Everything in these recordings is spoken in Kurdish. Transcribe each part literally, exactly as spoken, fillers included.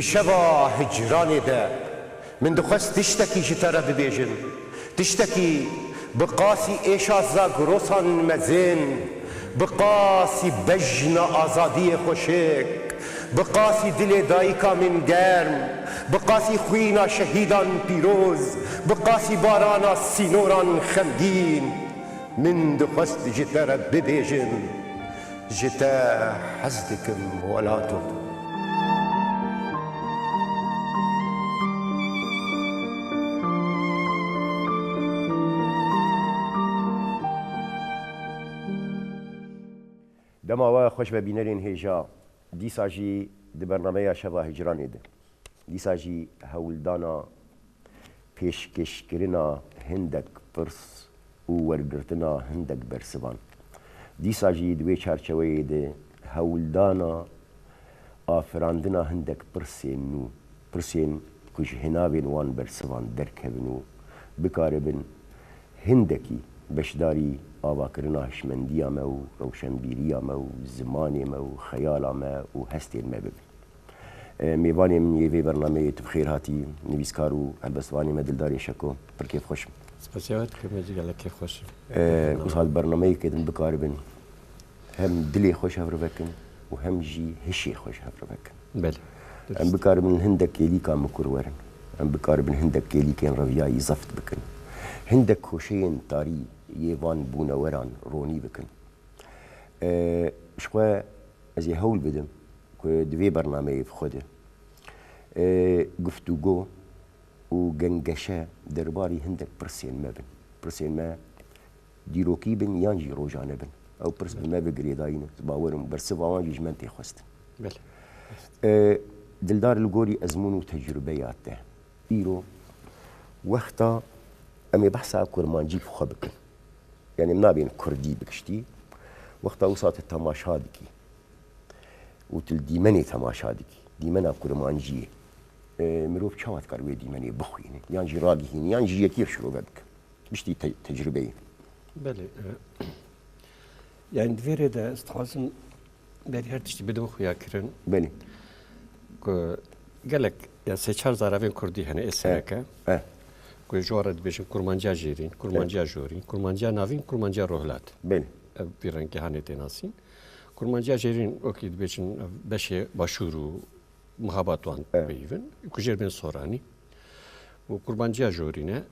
Şeva hicranê de min dixwest tiştekî ji te re bibêjim. Tiştekî bi qasî êşa zagrosan mezin, bi qasî bejna azadiyê xweşik, bi qasî dilê dayika min germ, bi qasî xwîna şehîdan pîroz, bi qasî barana sînoran xemgîn, min dixwest ji te re bibêjim. Ji te hez dikim welato. Dema we xweş be bînerên hêja. Dîsa jî di bernameya Şeva Hicranê de, dîsa jî hewldana pêşkêşkirina hindek pirs û wergirtina hindek bersivan. Dîsa jî di wê çarçeweyê de hewldana afirandina hindek pirsên nû, pirsên ku ji hinavên wan bersivan derkevin û bikaribin hindekî beşdarî avakirina hişmendiya me û rewşenbîriya me û zimanê me û xeyala me û hestên me bibin. E, mêvanê min yê vê bernameyê tu bi xêr hatî, nivîskar û helbestvanê me Dildarê Şeko, pir kêfxweş im. Spasiya we dikim, ez jî gelek kêfxweş im. E, wisa di bernameyekê din bikaribin hem dilê xwe ji hev re vekin û hem jî hişê xwe ji hev re vekin. Belê. Em bikaribin hindek kêlîka mikur werin. Em bikaribin hindek kêlîkên reviyayî zeft bikin. Hindek koşeyên tarî yê van bûneweran ronî bikin. E, ji xwe ez ê hewl bidim ku di vê bernameyê bi xwe de, e, guftûgo û gengeşe derbarî hindek pirsên me bin. Pirsên me dîrokî bin yan jî rojane bin. Ew pirs bi me ve girêdayî ne. Ez bawer im bersiva wan jî ji me tê xwestin. Belê. E, Dildar, li gorî ezmûn û tecrûbeya te, îro wexta em ê behsa kurmancî bi xwe bikin. Yani em nabên kurdî bi giştî. Wexta wisa tu temaşa dikî û tu li dîmenê temaşa dikî, dîmena kurmanciyê, e, mirov çawa dikar wê dîmenê bixwîne, yan jî ragihîne, yan jî yekî şirove bike? Piştî te-, tecrûbeyê. Belê, e, yani di vê rê de ez dixwazim berî her tiştî bidim xuyakirin. Belê. Ku gelek, ya sê çar zaravên kurdî hene ê sereke. E. Ku ji wan re dibêjin kurmanciya jêrîn, kurmanciya jorîn, kurmanciya navîn, kurmanciya rohilat. Belê. Ev vî rengî hanê tê nasîn. Kurmanciya jêrîn, okey, dibêjin ev beşê başûr û mihabat wan peyivin. Ku jêr bên soranî. Û kurmanciya jorîn e.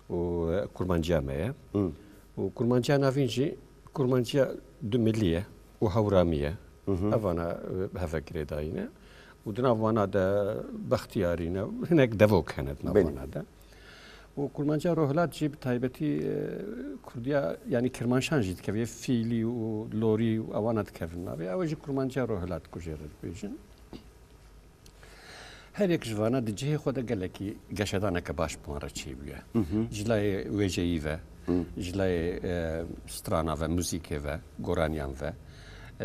Û, e, kurmanciya me ye. Û kurmanciya navîn jî kurmanciya dumilî ye û hewramî ye. Evana, e, heve girêdayî ne. Û di nav wana de bextiyarî ne. Hinek devok hene di nav wana de. Û kurmanciya rohilat jî bi taybetî, e, kurdiya, yani kirmanşan jî dikeve. Yê fîlî û lorî û ewana dikevin navê. Ew jî kurmanciya rohilat ku jê re dibêjin. Her yek ji vana di cihê xwe de gelekî geşedaneke baş bi wan re çêbûye. Ji layê wêjeyî ve, ji layê, e, strana ve, muzîkê ve, goraniyan ve,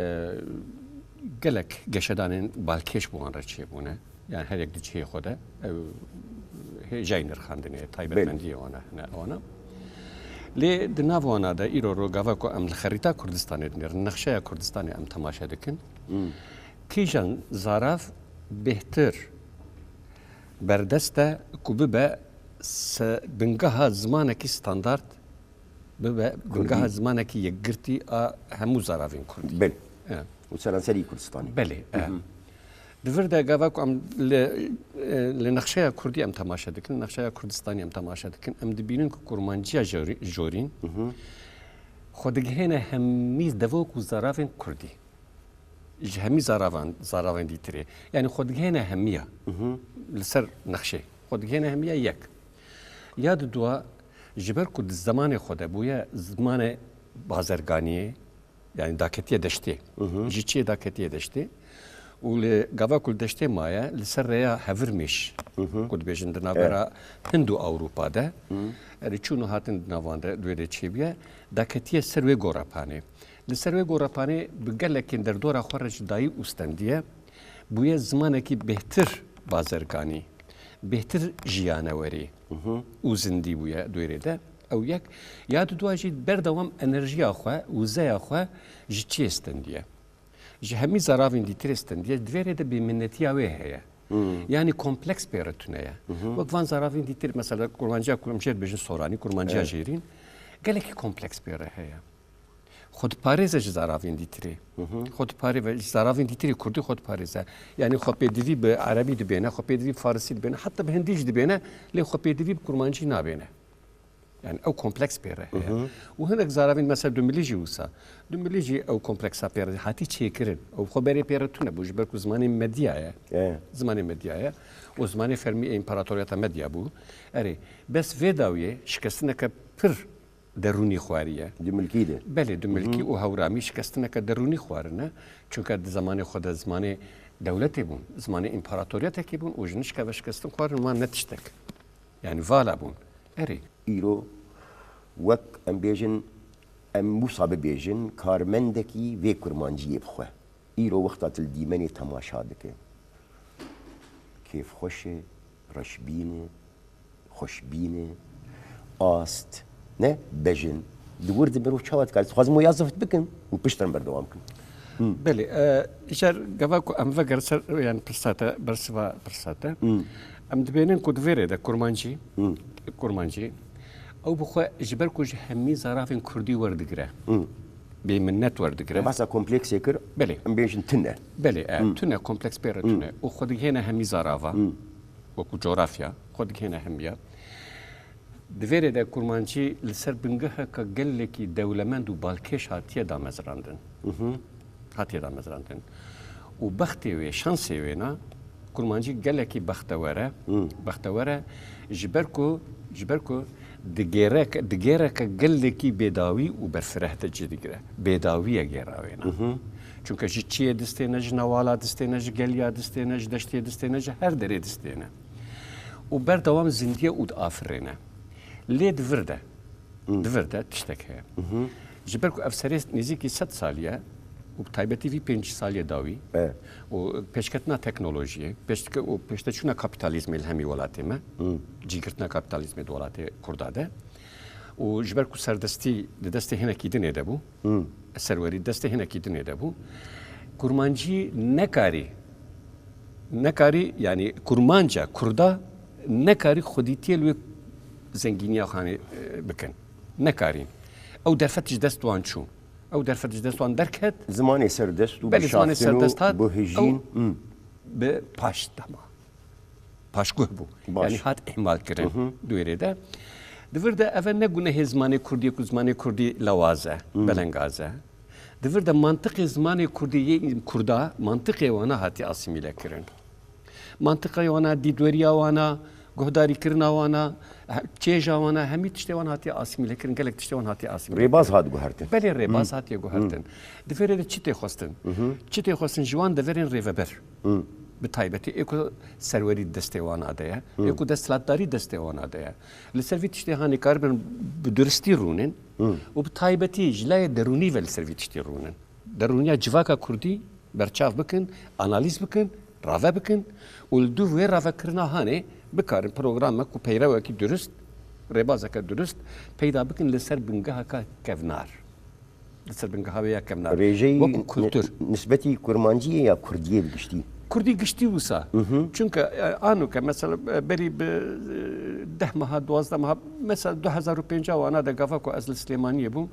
e, gelek geşedanên balkêş bi wan re çêbûne. Yani her yek di cihê xwe de ew hêjayî nirxandinê, taybetmendiyê wana hene wana. Lê di nav wana de îro ro gava ku em li xerîta Kurdistanê dinêrin, nexşeya Kurdistanê em temaşe dikin. Kîjan zarav bêhtir berdest e ku bibe se-, bingeha zimanekî standard, bibe bingaha zimanekî yekgirtî a hemû zaravên kurdî. Belê. E. Û seranserî Kurdistanê. Belê, e. Di vir de gava ku em li, e, li nexşeya kurdî em temaşe dikin, nexşeya Kurdistanê em temaşe dikin, em dibînin ku kurmanciya jorî-, jorîn xwe digihêne hemî devok û zaravên kurdî. Ji hemî zaravan, zaravên dîtirê. Yani xwe digihêne hemiya. Li ser nexşê. Xwe digihêne hemiya yek. Ya di dua, ji ber ku di zemanê xwe de bûye zimane bazerganiyê, yani daketiye deştê. Ji çiyê daketiye deştê. Û li gava ku li deştê maye, li ser rêya Hevirmêş, ku dibêjin di navbera Hind û Ewropa de, erê çûn û hatin di navan de, di wê de çêbûye, daketiye ser wê gorepanê. Li ser wê gorepanê bi gelekên derdora xwe re ji dayî û stendiye, bûye zimanekî bêhtir bazirganî, bêhtir jiyanewerî û zindî bûye di wê rê de. Ew yek, ya di dua jî berdewam enerjiya xwe, wzeya xwe ji çiyê stendiye. Ji hemî zaravên dîtirê stendiye, di vê rê de bêminnetiya wê heye. Yanî kompleks pê re tune ye. Wek van zaravên dîtir, mesela kurmanciya, kurmanciya dibêjin soranî, kurmanciya jêrîn, gelekî kompleks pê re heye. Xwediparêze ji zaravên dîtirê. Xwediparê ve ji zaravên dîtirê kurdî xwediparêze. Yanî xwe pêdivî bi erebî dibêne, xwe pêdivî bi farisî dibêne, heta bi hindî jî dibêne, lê xwe pêdivî bi kurmancî nabêne. Yani ew kompleks pê re heye. Û hinek zaravên mesela dumilî jî wisa. Dumilî jî ew kompleksa pê re hatî çêkirin. Ew xwe berê pê re tune bû, ji ber ku zimanê medya ye. Zimanê medya ye. Û zimanê fermî ê împaratoriyata medya bû. Erê, bes vê dawiyê şikestineke pir derûnî xwariye. Dumilkî de. Belê, dumilkî û hewramî şikestineke derûnî xwarine. Çunke di zemanê xwe de zimanê dewletê bûn, zimanê împaratoriyetekê bûn û ji nişka ve şikestin xwarin wan ne tiştek. Yani vala bûn. Erê. Îro wek em bêjin, em wisa bibêjin, karmendekî vê kurmanciyê bi xwe. Îro wexta tu li dîmenê temaşa dike. Kêfxweş e, reşbîn e, xweşbîn e, ast, ne bejin. Di wir de mirov çawa dikare? Dixwazim wê ya zift bikim û piştre em berdewam bikin. Belê, e, îcar gava ku em vegerin ser, yani pirsa te, bersiva pirsa te. Em dibênin ku di vê rê de kurmancî, kurmancî, ew bi xwe ji ber ku ji hemî zaravên kurdî werdigire. Bêminnet werdigire. Em behsa kompleksê kir, Belê. Em bêjin tune. Belê, e, tune, kompleks pê re tune. Û xwe digihêne hemî zarava, wekû coğrafya, xwe digihêne hemiya. Di vê rê de kurmancî li ser bingeheke gelekî dewlemend û balkêş hatiye damezrandin. Hatiye damezrandin. Û bextê wê, şansê wê na, kurmancî gelekî bextewer e. Bextewer e, ji ber ku, ji ber ku di gêrek-, di gêreke gelekî bêdawî û berfireh de cih digire. Bêdawî ye gêra wê na. Çunke ji çiyê distêne, ji newala distêne, ji geliya distêne, ji deştê distêne, ji her derê distêne. Û berdewam zindiye û diafirêne. Lê di vir de, di vir de tiştek heye. Ji ber ku ev serê nêzîkî sed salî ye û bi taybetî vî pêncî saliyê dawî E. û pêşketina teknolojiyê, pêşdike-, û pêşdeçûna kapîtalîzmê li hemî welatê me, cîgirtina kapîtalîzmê di welatê Kurda de û ji ber ku serdestî di destê hinekî dinê de bû, serwerî destê hinekî dinê de bû, kurmancî nekarî, nekarî, yani kurmanca, kurda nekarî xwedîtiyê li wê zengîniya xanê, e, bikin. Nekarîn. Ew derfet ji dest wan çû. Ew derfet ji dest wan derket. Zimanê serdest û Belê, zimanê bişaftin û serdest hat. Bihijîn. Ew bi paş dema. Paşguh bû. Baş. Yani hat ihmal kirin di wê rê de. Di vir de eve ne gunehê zimanê kurdî ye ku zimanê kurdî lewaz e, belengaz e. Di vir de mantiqê zimanê kurdî yê kurda, mantiqê wana hatiye asîmîle kirin. Mantiqê wana, dîdweriya wana, guhdarîkirina wana, he-, çêja wana, hemî tiştê wan hatiye asîmîle kirin, gelek tiştê wan hatiye asîmîle Rêbaz kirin. Hat guhertin. Belê rêbaz hatiye guhertin. Di vê rê de çi tê xwestin? Çi tê xwestin ji wan deverên rêveber? Bi taybetî ê ku serwerî destê wana de ye, ê ku desthilatdarî destê wana de ye. Li ser vî tiştê hanê karibin bi duristî rûnin û bi taybetî ji layê derûnî ve li ser vî tiştî rûnin. Derûniya civaka kurdî berçav bikin, analîz bikin, rave bikin û li dûv wê ravekirina hanê bikarin programek û peyrewekî durist, rêbazeke durist peyda bikin li ser bingeheke kevnar. Li ser bingeha wê ya kevnar. Rêjeyî Wekû ni-, kultur. Nisbetî kurmanciyê ya kurdiyê bi giştî? Kurdî giştî wisa. Çunke, e, ano ke mesela, e, berî bi, e, deh meha, duwazdeh meha, mesela du hezar û pêncî wana de gava ku ez li Silêmaniyê bûm,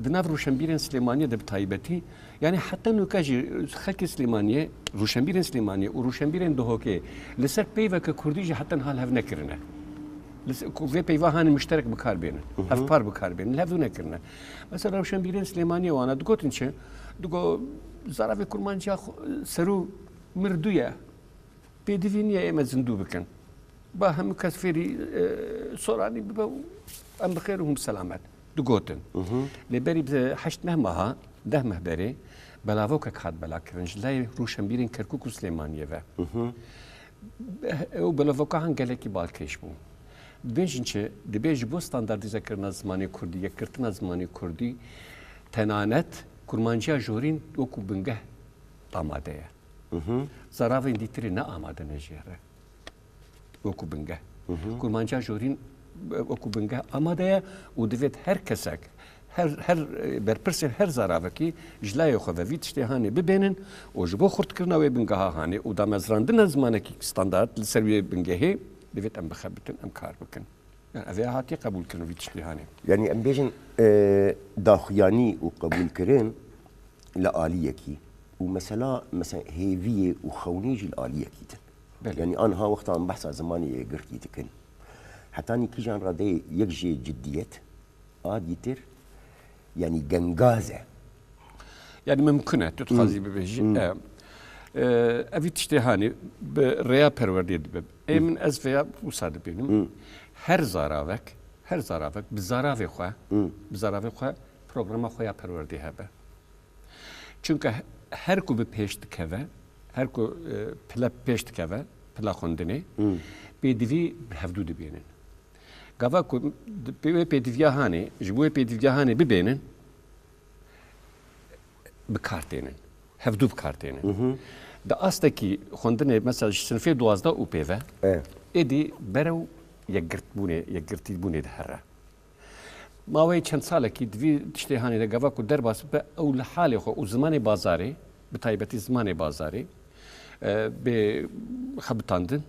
di nav rûşenbîrên Silêmaniyê de bi taybetî, yani heta nûke jî xelkê Silêmaniyê, rûşenbîrên Silêmaniyê û rûşenbîrên Duhokê li ser peyveke kurdî jî heta niha li hev nekirine. Li se-, ku vê peyva hanê muşterek bi kar bênin, hevpar bi kar bênin, li hev nekirine. Mesela rewşenbîrên Silêmaniyê wana digotin çi? Digo, zaravê kurmanciya xwe, serû mirdu ye. Pêdivî niye ê me zindû bikin. Ba hemû kes fêrî, e, soranî bibe û em bi xêr û hûn bi selamet. Digotin. Lê berî bi heşt neh meha, deh meh berê belavokek hat belakirin ji layê rûşenbîrên Kerkûk û Silêmaniyê ve. Ew belavoka han gelekî balkêş bû. Dibêjin çi? Dibê ji bo standardîzekirina zimanê kurdî, yekgirtina zimanê kurdî, tenanet kurmanciya jorîn wekû bingeh amade ye. Zaravên dîtirî ne amade ne jê re. Wekû bingeh. Kurmanciya jorîn, e, wekû bingeh amade ye û divêt her kesek, Her, her, e, berpirsên her zaravekî ji layê xwe ve vî tiştê hanê bibênin û ji bo xurtkirina wê bingeha hanê û damezrandina zimanekî standard li ser wê bingehê divêt em bixebitin, em kar bikin. Yani ev ê hatiye qebûlkirin vî tiştê hanê. Yani em bêjin, e, daxuyanî û qebûlkirin li aliyekî û mesela, mesela hêviyê û xewnî jî li aliyekî din. Belê. Yani anha wexta em behsa zimanê yekgirtî dikin. Hetanî kîjan radeyê yek jê ciddiyet, a dîtir, yani gengaz e. Yani mimkun e, tu dixwazî bibêjî. E, e, evî tiştê hanê bi rêya perwerdê dibe. Ê min ez vêya wisa dibînim. Her zaravek, her zaravek bi zaravê xwe, bi zaravê xwe programa xwe ya perwerdê hebe. Çunke he-, her ku bi pêş dikeve, her ku, e, pile pêş dikeve, pila xwendinê, pêdivî bi hevdû dibênin. Gava ku di-, pê-, wê pêdiviya hanê, ji bo wê pêdiviya hanê bibênin, bi kar tênin. Hevdû bi kar tênin. Di astekî xwendinê, mesela ji sinifê duwazdeh û pê ve, E. êdî berew yekgirtbûnê, yekgirtîbûnê dihere. Maweyê çend salekî di vî tiştê hanê de gava ku derbas bibe, ew li halê xwe û zimanê bazarê, bi taybetî zimanê bazarê, e, bê xebitandin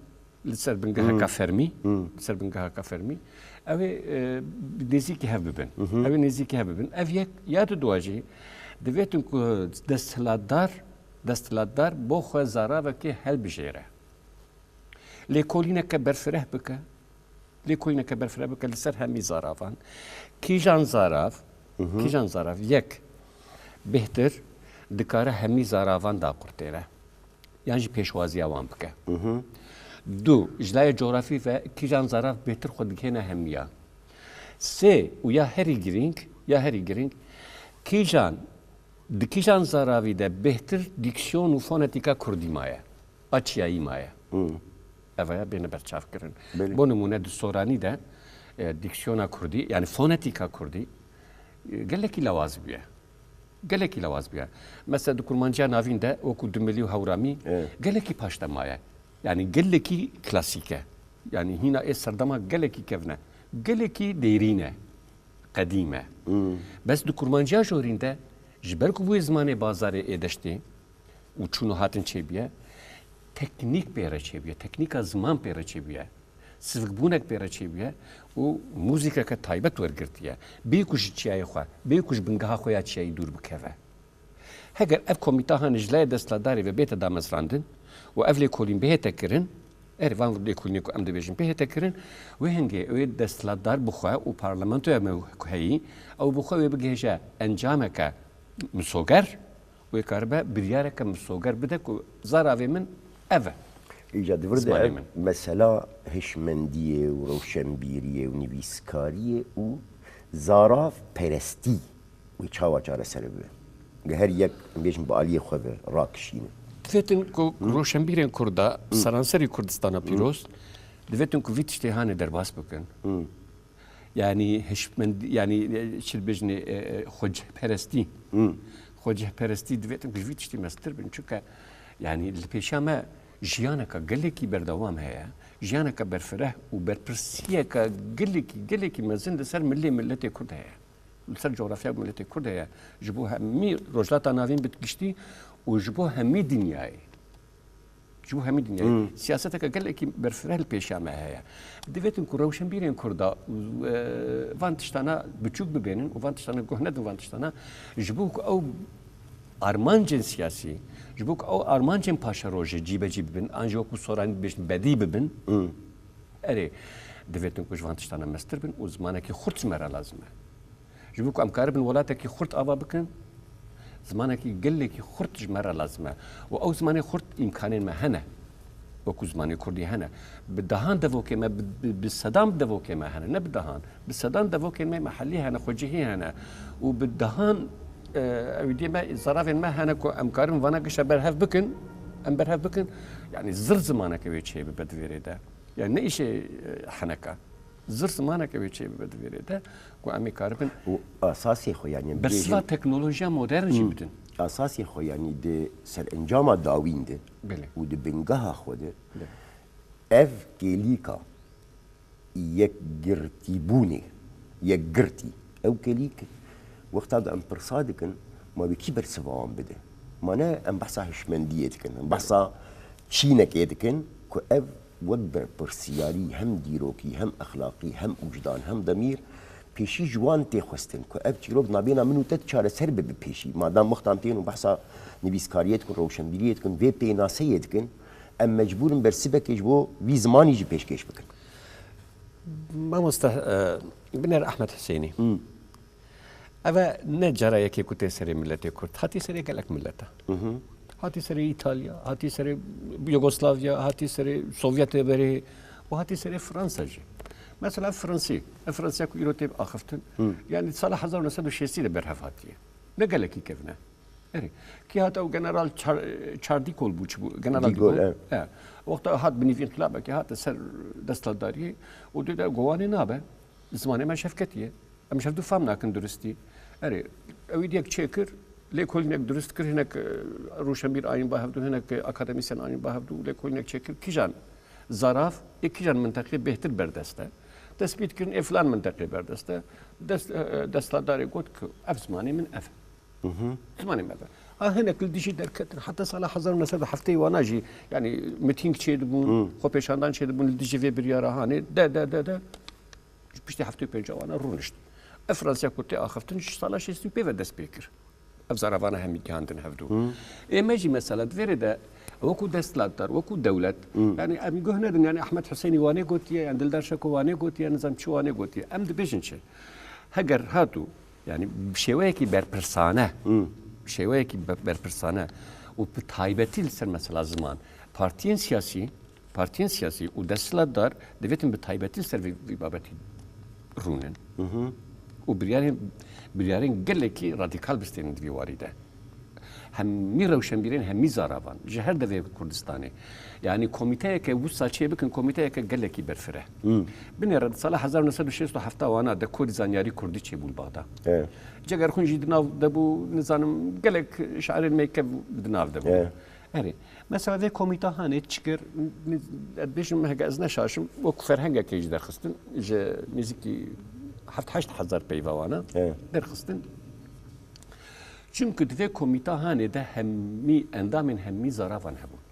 li ser bingeheka fermî, li ser bingeheka fermî, ew ê, e, nêzîkî hev bibin. Ew ê nêzîkî hev bibin. Ev yek, ya dudwa jî divêtin ku desthilatdar, desthilatdar bo xwe zaravekê helbijêre. Lêkolîneke berfireh bike. Lêkolîneke berfireh bike li ser hemî zaravan. Kîjan zarav, kîjan zarav, yek, bêhtir dikare hemî zaravan daqurtêne. Yan jî pêşwaziya wan bike. Du, ji layê cografî ve kîjan zarav bêhtir xwe digihêne hemiya. Sê û ya herî girîng, ya herî girîng, kîjan, di kîjan zaravî de bêhtir dîksiyon û fonetîka kurdî maye? A çiyayî maye. Ev aya bêne berçavkirin. Belê. Bo nimûne di soranî de, e, dîksiyona kurdî, yani fonetîka kurdî, e, gelekî lawaz bûye. Gelekî lawaz bûye. Mesela di kurmanciya navîn de wekû Dimilî û Hewramî Evet. gelekî paşde maye. Yani gelekî klasîk e. Yani hîna ê serdema gelekî kevn e. Gelekî dêrîn e. Qedîm e. Bes di kurmanciya jorîn de ji ber ku bûye zimanê bazarê ê deştê, û çûn û hatin çêbûye, teknîk pê re çêbûye, teknîka ziman pê re çêbûye, sivikbûnek pê re çêbûye û muzîkeke taybet wergirtiye. Bê ku ji çiyayê xwe, bê ku ji bingeha xwe ya çiyayî dûr bikeve. Heger ev komîta hanê ji layê desthilatdarê ve bête damezrandin û ev lêkolîn bihête kirin, erê van lêkolînê ku em dibêjin bihête kirin, wê hingê wê desthilatdar bixwe û parlamentoya me ku heyî, ew bixwe wê bigihêje encameke misoger, wê karibe biryareke misoger bide ku zaravê min ev e. Îca di vir de Zimanê ev min. mesela hişmendiyê û rewşenbîriyê û nivîskariyê û zaravperestî wê çawa çareser bibe? Li her yek, em bêjin, bi aliyê xwe ve rakişîne. Divêtin ku rewşenbîrên Kurda, seranserî Kurdistana pîroz, divêtin ku vî tiştê hanê derbas bikin. Yani hişmend-, yani, e, çi dibêjinê, e, e, xwecihperestî. Xwecihperestî divêtin ku ji vî tiştî mestir bin. Çunke, yani, li pêşiya me jiyaneke gelekî berdewam heye. Jiyaneke berfireh û berpirsiyeke gelekî, gelekî mezin li ser milê miletê Kurd heye. Li ser cografya miletê Kurd heye. Ji bo hemî Rojhilata Navîn bi giştî û ji bo hemî dinyayê. Ji bo hemî dinyayê. Siyaseteke gelekî berfireh li pêşiya me heye. Divêtin ku rewşenbîrên Kurda, e, van tiştana biçûk bibênin û van tiştana guh nedin van tiştana. Ji bo ku ew armancên siyasî, ji bo ku ew armancên paşerojê cîbecî bibin, an jî wekû soranî dibêjin bedî bibin, erê, divêtin ku ji van tiştana mestir bin û zimanekî xurt ji me re lazim e. Ji bo ku em karibin welatekî xurt ava bikin, zimanekî gelekî xurt ji me re lazim e. Û ew zimanê xurt îmkanên me hene. Wekû zimanê kurdî hene. Bi dehan devokê me, bi, bi, bi sedan devokê me hene. Ne bi dehan. Bi sedan devokên me mehellî hene, xwecihî hene. Û bi dehan, e, ewîdiyê me, zaravên me hene ku em karin vana gişa berhev bikin, em berhev bikin. Yani zir zimaneke wê çêbibe di vê rê de. Yani ne îşê, e, heneka. Zir zimaneke wê çêbibe di vê rê de ku em ê karibin Û asasê xwe, yani, em bersiva bêjin, teknolojiya modern jî bidin. Asasê xwe, yani, di serencama dawîn de Belê. û di bingeha xwe de Belê. ev kêlîka yekgirtîbûnê, yekgirtî, ew kêlîk Wexta ku em pirsa dikin, ma wê kî bersiva wan bide? Ma ne em behsa hişmendiyê dikin, em behsa çînekê dikin ku ev wek berpirsiyarî hem dîrokî, hem exlaqî, hem wijdan, hem demîr pêşî ji wan tê xwestin ku ev çîrok nabêna min û te çareser bibe pêşî. Madam wextan tên û behsa nivîskariyê dikin, rewşenbîriyê dikin, vê pênaseyê dikin, em mecbûr in bersivekê ji bo vî zimanî jî pêşkêş bikin. Mamoste, e, binêr Ahmet Husênî. Hmm. Ev e ne cara yekê ku tê serê miletê Kurd. Hatî serê gelek mileta. Hı hı. Hatî serê Îtalya, hatî serê Yugoslavya, hatî serê Sovyetê berê û hatî serê Fransa jî. Mesela Fransî, ev Fransiya ku îro tê axiftin, Hı. yani sala hezar û neh sed û şêstî de berhev hatiye. Ne gelekî kevn e. Erê, kî hat ew General Char-, Charles de Gaulle bû, çi bû? General De De Gaulle, Gaulle, evet. He. Wexta hat bi nîvîn xilabekê hate ser desthilatdariyê û dê de gowanê nabe. Zimanê me şevketî ye. Em ji hevdû fam nakin duristî. Erê, ew îdiyek çêkir, lêkolînek durist kir, hinek, e, rûşenbîr anîn ba hevdû, hinek, e, akademîsyen anîn ba hevdû, lêkolînek çêkir. Kîjan zarav ê kîjan minteqê bêhtir berdest e? Dest pê dikirin ê filan minteqê berdest e. Dest, e, e, desthilatdarê got ku ev zimanê min ev e. Hı hı. Zimanê me ev e. Ha hinek li dijî derketin. Heta sala hezar û neh sed û heftê wana jî, yani, mitîng çêdibûn, Hı. xwepêşandan çêdibûn li dijî vê biryara hanê. De, de, de, de. Ji piştî heftê û pênc wana rûnişt. Ev Fransiya ku tê axiftin ji sala şêstî û pênc ve dest pê kir. Ev zaravana hemî gihandin hevdû. Hı. Ê me jî mesela di vê rê de wekû desthilatdar, wekû dewlet, Hı. yani em guh nedin, yani Ahmet Husênî wanê gotiye, yani Dildar Şeko wanê gotiye, nizam çi wanê gotiye. Em dibêjin çi? Heger hatû, yani bi şêweyekî berpirsane, Hı. bi şêweyekî be-, berpirsane û bi taybetî li ser mesela ziman, partiyên siyasî, partiyên siyasî û desthilatdar divêtin bi taybetî li ser vî, vî babetî rûnin. Hı hı. Û biryarên, biryarên gelekî radîkal bistênin di vî warî de. Hemî rewşenbîrên, hemî zaravan, ji her devê Kurdistanê. Yanî komîteyeke wisa çê bikin, komîteyeke gelekî berfireh. Hı. Binêre di sala hezar û neh sed û şêst û heft wana de Kodî Zanyarî Kurdî çêbû li Bexda. Evet. Cegerxwîn jî di nav de bû, nizanim gelek şairên me kev di nav de bû. Evet. Erê, mesela vê komîta hanê çi kir, ez dibêjim, heke ez neşaşim, wekû ferhengekê jî derxistin, ji nêzîkî heft heşt hezar peyva wana He. derxistin. Çimku di vê komîta hanê de hemî endamên hemî zaravan hebûn.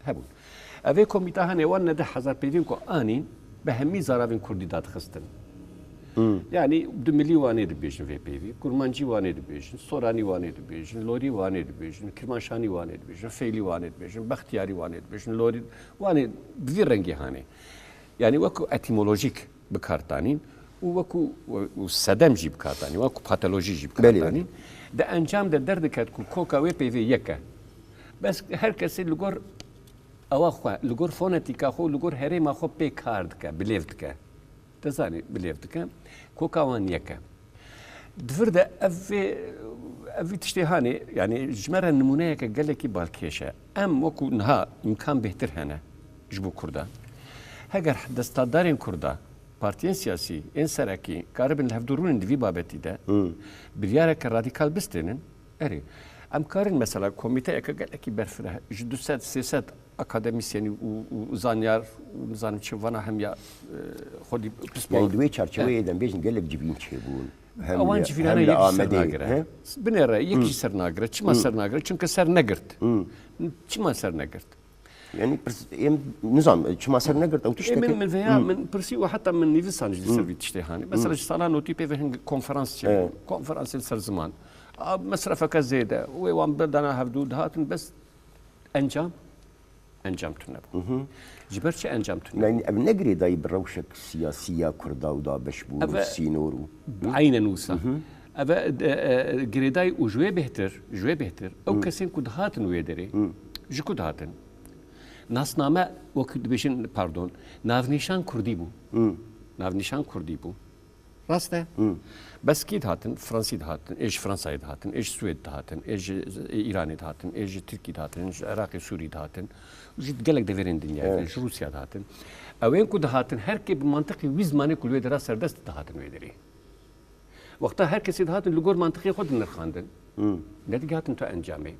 Hebûn. Ev ê komîta hanê wan ne deh hezar peyvên ku anîn, bi hemî zaravên kurdî dadixistin. Hmm. Yani di milî wanê dibêjin vê peyvî, kurmancî wanê dibêjin, soranî wanê dibêjin, lorî wanê dibêjin, kirmanşanî wanê dibêjin, feylî wanê dibêjin, bextiyarî wanê dibêjin, lorî wanê bi vî rengî hanê. Yani wekû etîmolojîk bi kar tanîn û wekû, û sedem jî bi kar tanîn, wekû patolojî jî bi kar Belê. tanîn. Di encam de derdiket ku koka wê peyvê yek e. Bes her kesê li gor ewa xwe, li gor fonetîka xwe û li gor herêma xwe pê kar dike, bilêv dike. Te zanî bilêv dike. Koka wan yek e. Di vir de ev vê, ev vî tiştê hanê, yani ji me re nimûneyeke gelekî balkêş e. Em wekû niha îmkan bêhtir hene ji bo Kurda. Heger desthilatdarên Kurda, partiyên siyasî, ên serekî karibin li hevdû rûnin di vî babetî de, Hmm. biryareke radîkal bistênin, erê, em karin mesela komîteyeke gelekî berfireh ji du sed sê sed akademîsyenî û, û zanyar û nizanim çi vana hemiya, e, xwedî pispor. Yani di wê çarçeweyê de em bêjin gelek civîn çêbûn. Hem Ewan li, civînana hem li yek jî ser Amedê, nagire. he? Binêre, yek Hı. jî ser nagire. Çima Hı. ser nagire? Çunke ser negirt. Hı. Çima ser negirt? Yani pirs-, em nizam, çima ser negirt? Ew Ê tiştek min, e? min veya Hı. min pirsî û heta min nivîsan jî li Hı. ser vî tiştê hanê. Mesela Hı. ji sala notî pê ve hing konferans çêbû. Evet. Konferansê li ser ziman. A, mesrefeke zêde. Wê wan berdana hevdû dihatin bes encam, encam tune bû. Hı hı. Ji ber çi encam tune bû? Yani ev ne girêdayî bi rewşek siyasî ya Kurda û dabeşbûn Ev û e sînor û Eynen wisa. Hı hı. Ev e, e, girêdayî û ji wê bêhtir, ji wê bêhtir, ew Hı. kesên ku dihatin wê derê, Hı. ji ku dihatin? Nasname, wek dibêjin, pardon, navnîşan Kurdî bû. Hı. Navnîşan Kurdî bû. Rast e. Hı. Bes kî dihatin? Fransî dihatin, ê ji Fransayê dihatin, ê ji Swêd dihatin, ê ji, ê Îranê dihatin, ê ji Tirkî dihatin, ji Iraqê, Sûrî dihatin, ji gelek deverên dinyayê Evet. ji Rûsya dihatin. Ewên ku dihatin, her kê bi mantiqî wî zimanê ku li wê dera serdest dihatin wê derê. Wexta her kesê dihatin li gor mantiqê xwe dinirxandin. Hı. Nedigihatin tu encamê.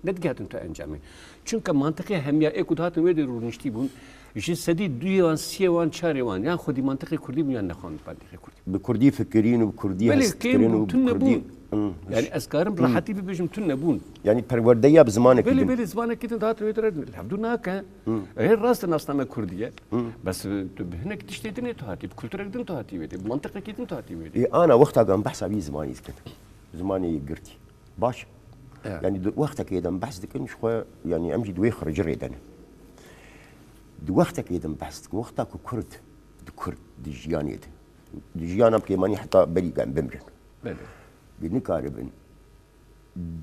Nedigehatin tu encamê. Çunke mantiqê hemiya ê ku dihatin wê dê rûniştî bûn, ji sedî duyê wan, siyê wan, çarê wan, yan xwedî mantiqê kurdî bûn, yan nexwend mantiqê kurdî. Bi kurdî fikirîn û bi kurdî Belê, hest kêm kirin bûn, û bi tune kurdî. bûn. Hmm. Yani ez karim bi rehetî bibêjim tune bûn. Yani perwerdeya bi zimanekî Belê, din. belê, zimanekî din dihatin wê dere hevdû nake. Hmm. Ê rast e nasname kurdî ye. Hmm. Bes, e, tu bi hinek tiştê din ê tu hatî, bi kulturek din tu hatî wê dê, bi mantiqekî din tu hatî wê dê. Ê, ana wexta em behsa vî zimanî dikin. Zimanê yekgirtî. Baş. Evet. Yani di wextekê de em behs dikin, ji xwe, yani em jî di wê xircirê de ne. Di wextekê de em behs dikin, wexta ku Kurd, di Kurd, di jiyanê de. Di jiyana bi kêmanî heta berî em bimrin. Belê. Bi nikaribin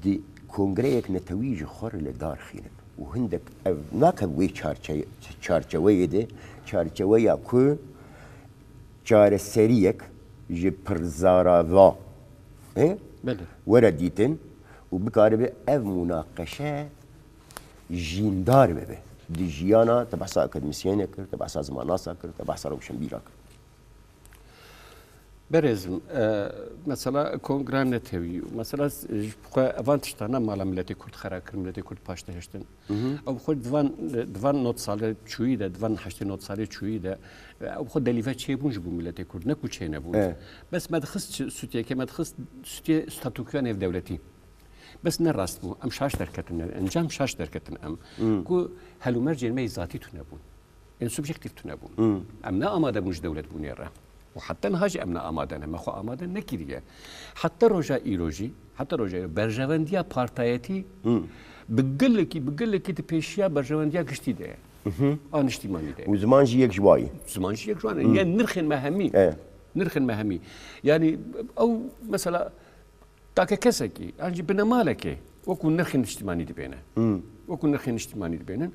di kongreyek netewî ji xwe re li dar xînin. Û hindek ev nake wê çarçe-, çarçeweyê de, çarçeweya ku çareseriyek ji pirzara va, e? Belê. Were dîtin û bikaribe ev munaqeşe jîndar bibe. Di jiyana te behsa akademîsyenê kir, te behsa zimannasa kir, te behsa rewşenbîra kir. Berêzim, e, mesela kongra netewî, mesela ji xwe evan tiştana mala miletê Kurd xera kir, miletê Kurd paş dihiştin. Ew xwe di van, di van nod salê çûyî de, di van heştê nod salê çûyî de, ew xwe delîve çêbûn ji bo miletê Kurd, ne ku çênebûn. E. Bes me dixist sûtiyeke, me dixist sûtiyê statûkiya nêvdewletî. Bes ne rast bû. Em şaş derketin, encam şaş derketin em. Ku helûmercên me yê zatî tune bûn. Ên subjektîf tune bûn. Em ne amade bûn ji dewletbûnê re. Û heta niha jî em ne amade ne. Me xwe amade nekiriye. Heta roja îro jî, heta roja îro berjewendiya partayetî bi gelekî, bi gelekî di pêşiya berjewendiya giştî de ye. A niştîmanî de ye. Û ziman jî yek ji wa ye. Ziman jî yek ji wan e. Yên nirxên me hemî. E. Nirxên me hemî. Yanî ew mesela Take kesekî, yan jî binemalekê wekû nirxên niştîmanî dibêne. Hmm. Wekû nirxên niştîmanî dibênin.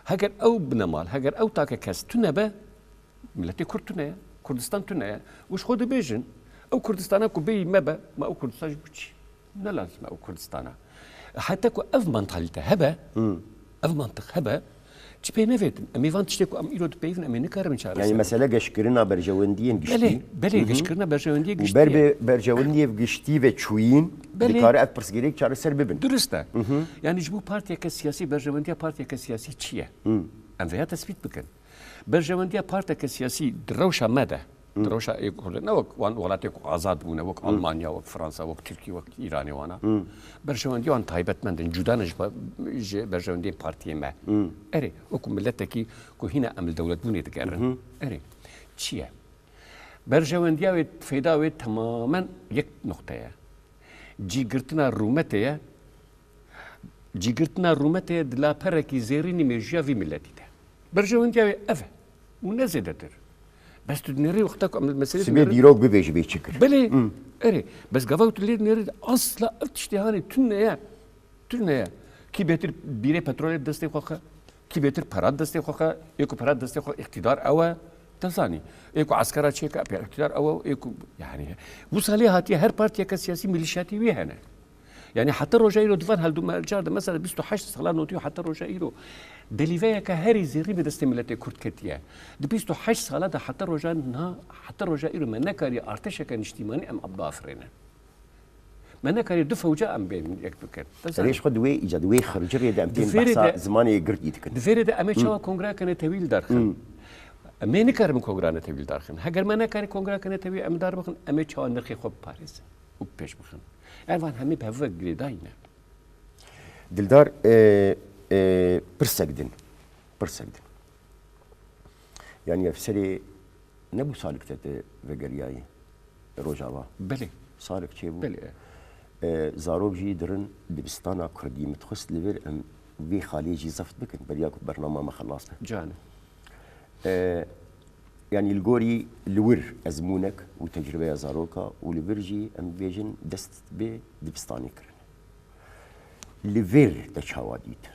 Heger ew binemal, heger ew take kes tune be, miletê Kurd tune ye, Kurdistan tune ye. Û ji xwe dibêjin, ew Kurdistana ku bêyî me be, ma ew Kurdistan ji bo çi? Ne lazim e ew Kurdistana. Heta ku ev mantalîte hebe, Hmm. ev mantiq hebe, Çi pê nevêtin? Em ê van tiştê ku em îro dipeyivin, em ê nikaribin çareser Yani bikin. Mesele geşkirina berjewendiyên giştî. Belê, belê, Hı hı. geşkirina berjewendiyê Û giştî ber ye. Bi berjewendiyê giştî ve çûyîn Belê. Dikare ev pirsgirêk çareser bibin. Durist e. Hı hı. Yani ji bo partiyeke siyasî, berjewendiya partiyeke siyasî çi ye? Hı. Em vêya tespît bikin. Berjewendiya partiyeke siyasî di rewşa me de, Di rewşa ê Kurd ne wek wan welatê ku azad bûne, wek Almanya, wek Fransa, wek Tirkiye, wek Îranê wana. Berjewendiya wan taybetmend in, cuda ne ji, ji berjewendiyên partiyê me. Erê, wekû miletekî ku hîna em li dewletbûnê digerin. Erê, çi ye? Berjewendiya wê, feyda wê temamen yek noqte ye. Cîgirtina rûmetê ye. Cîgirtina rûmetê ye di laperekî zêrînî mêjiya vî miletî de. Berjewendiya wê ev e û ne zêdetir. Bes tu dinêrî wexta ku em li meselê Sibê dinêrin. Dîrok bibêjî bê çi kir. Belê, Hmm. erê. Bes gava tu lê dinêrî asla ev tiştê hanê tune ye. Tune ye. Kî bêtir bîrê petrolê destê xwe xe, kî bêtir pera destê xwe xe, ê ku pera destê xwe îqtîdar ew e, te zanî. Ê ku eskera çêke, pê îqtîdar ew e, ê ku, yani, wisa lê hatiye her partiyeke siyasî milîşatî wî hene. Yani heta roja îro di van heldumerca de, mesela bîst û heşt sala notî û heta roja îro delîveyeke herî zêrî bi destê miletê Kurd ketiye. Di bîst û heşt sala de heta roja niha, heta roja îro me nekariye artêşeke niştîmanî em biafirêne. Me nekariye du fewca em bên yek bikin. Te zanî. Erê ji xwe di wê îca, di wê xircirê de em Di tên vêrê behsa de, zimanê yekgirtî dikin. Di vêrê de em ê çawa kongreyeke netewî li dar xin? Em ê nikarin kongreyeke netewî li dar xin. Heger me nekarî kongreyeke netewî em dar bixin, em ê çawa nirxê xwe biparêzin û bi pêş bixin? Ev van hemî bi hev ve girêdayî ne. Dildar, e, e, pirsek din. Pirsek din. Yani ev serê nebû salik te te vegeriyayî Rojava. Belê. Salik çêbû. Belê. E, zarok jî dirin dibistana Kurdî. Min dixwest li vir em vê xalê jî zeft bikin. Beriya ku bernama me xelas be. Canê. E, yanî li gorî li wir ezmûnek û tecrübeya zaroka û li vir jî em bibêjin dest bi dibistanê kirin. Li vir te çawa dît?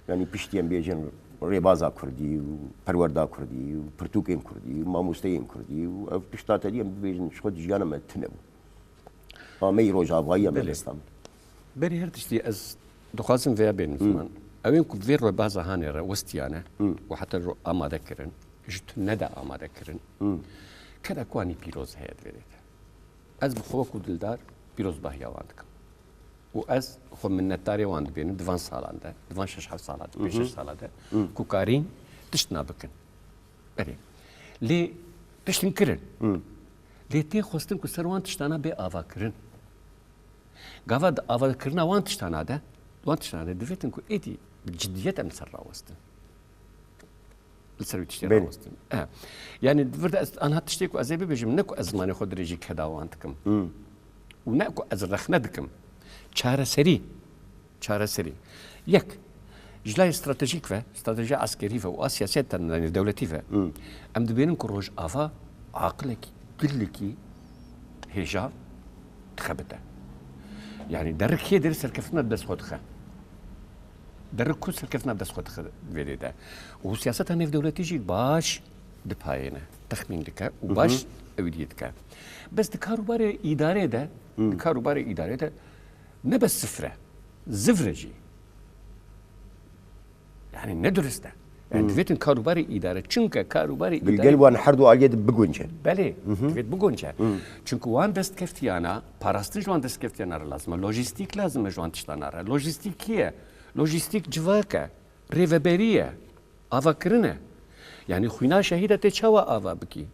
Yanî piştî em bêjin rêbaza kurdî û perwerda kurdî û pirtûkên kurdî û mamosteyên kurdî û ev tişta te dî em bibêjin ji xwe di jiyana me tune bû. Ameyî rojavayî em Belê. Dibistan. Berî her tiştî ez dixwazim vêya bênim ziman. Ew ên ku vê rêbaza hanê re westiyane û heta ro amade kirin, ji tune de amade kirin, keda ku anî pîroz heye di vê dê de. Ez bi xwe wekû dildar pîrozbahiya wan dikim. Û ez xwe minnetdarê wan dibînim di van salan de, di van şeş heft sala de, pênc şeş sala de ku karîn tiştina bikin. Erê. Lê tiştin kirin. Lê tê xwestin ku ser wan tiştana bê avakirin. Gava di avakirina wan tiştana de, wan tiştana de divêtin ku êdî bi ciddiyet em li ser rawestin. Li ser wî tiştê Belê. rawestin. E. Yani, di vir de ez, anha tiştê ku ez ê bibêjim, ne ku ez zimanê xwe dirêjî keda wan dikim. Û ne ku ez rexne dikim. Çareserî. Çareserî. Yek, ji layê stratejîk ve, stratejiya eskerî ve û a siyaseta navdewletî ve, em dibênin ku Rojava aqilekî, gilekî hêja dixebite. Yani, derik kê derê serkeftina dest xwe dixe. Derik ku serkeftina dest xwe dixe vê dê de. Û siyaseta navdewletî jî baş dipayêne, texmîn dike û baş ewîdiyê dike. Bes di karûbarê îdarê de, di karûbarê îdarê de ne bes sifre, zivre jî. Yani ne durist e. Yani divêtin karûbarê îdare. Çunke karûbarê îdare Gel wan her du aliyê de bigunce. Belê, divêt bigunce. Çünkü wan destkeftiyana, parastin ji wan destkeftiyana re lazim e. Lojîstîk lazim e ji wan tiştana re. Lojîstîk kî ye? Lojîstîk civak e, rêveberî ye, avakirin e. Yani xwîna şehîda tê çawa ava bikî?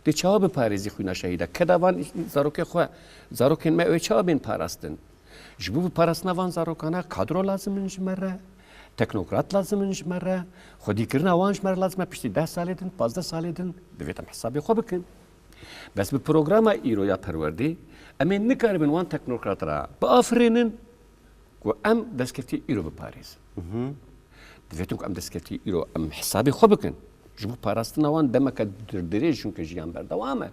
Tê çawa biparêzî xwîna şehîda? Keda van zarokê xwe, zarokên me ew ê çawa bên parastin? Ji bo biparastina van zarokana kadro lazim in ji me re, teknokrat lazim in ji me re, xwedîkirina wan ji me re lazim e piştî deh salê din, pazdeh salê din, divêt em hesabê xwe bikin. Bes bi programa îro ya perwerdê, em ê nikaribin wan teknokrat re biafirênin, ku em destkeftiyê îro biparêzin. Divêtin ku em destkeftiyê îro em hesabê xwe bikin. Ji bo parastina wan demeke dirêj, çunke jiyan berdewam e.